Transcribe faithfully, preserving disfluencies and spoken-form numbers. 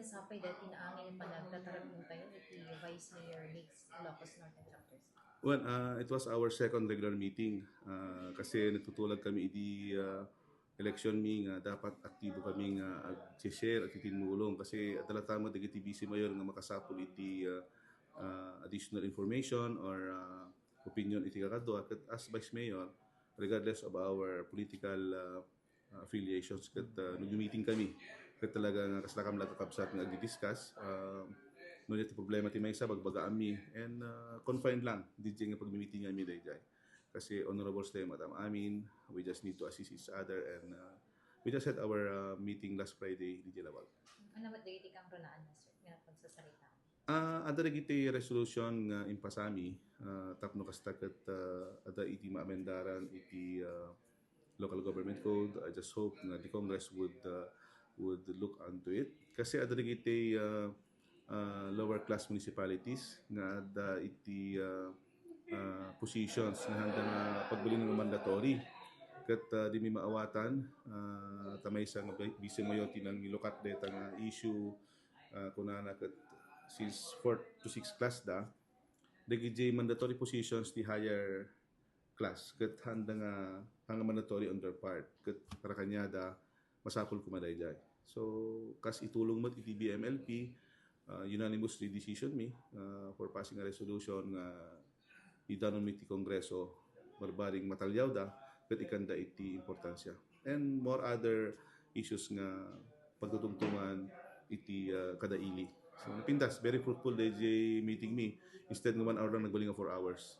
Sapay dati naangin panagtataragmentayo iti Vice Mayor Leagues Ilocos Northern Chapter. Well, uh, it was our second regular meeting uh, kasi nagtutulag kami idi uh, election mi nga dapat aktibo kami nga ag-share at titinmulong kasi adala tama dagiti vice mayor nga makasapul iti uh, uh, additional information or uh, opinion iti kakadua ket as vice mayor, regardless of our political uh, uh, affiliations ket uh, nag-meeting kami ket talaga nga kasla kam nagkakabsat nga ag-discuss uh, no ti problema ti maysa bagbagaanmi and uh, confined lang didiay nga pagmi-meeting kami daydiay kasi honorables tayo madam amin, we just need to assist each other and uh, we just had our uh, meeting last Friday didiay Laoag. Ano met dagiti kangrunaan na, sir, nga pagsasarita? Ah, adda dagiti resolution nga impasami uh, tapno kasta ket uh, adda iti maamendaran iti uh, local government code. I just hope nga the Congress would uh, would look onto it. Kasi adda dagiti uh, uh, lower class municipalities nga adda iti uh, uh, positions nga handa nga pagbalin nga mandatory. Ket uh, di mi maawatan, uh, ta maysa nga bi- vice mayor ti nangilukat deta nga issue, uh, kunana ket since fourth to sixth class da, dagiti mandatory positions ti higher class ket handa nga hanga mandatory on their part ket para kaniada masapul koma daydiay. So kas itulong met iti B M L P, uh, unanimous decision mi uh, for passing a resolution nga idanon mi ti Kongreso barbaring mataliawda ket ikanda iti importansya. And more other issues nga pagtutungtungan iti uh, kada ili. So napintas, very fruitful daydiay meeting mi. Instead nga one hour lang, nagbalin nga four hours.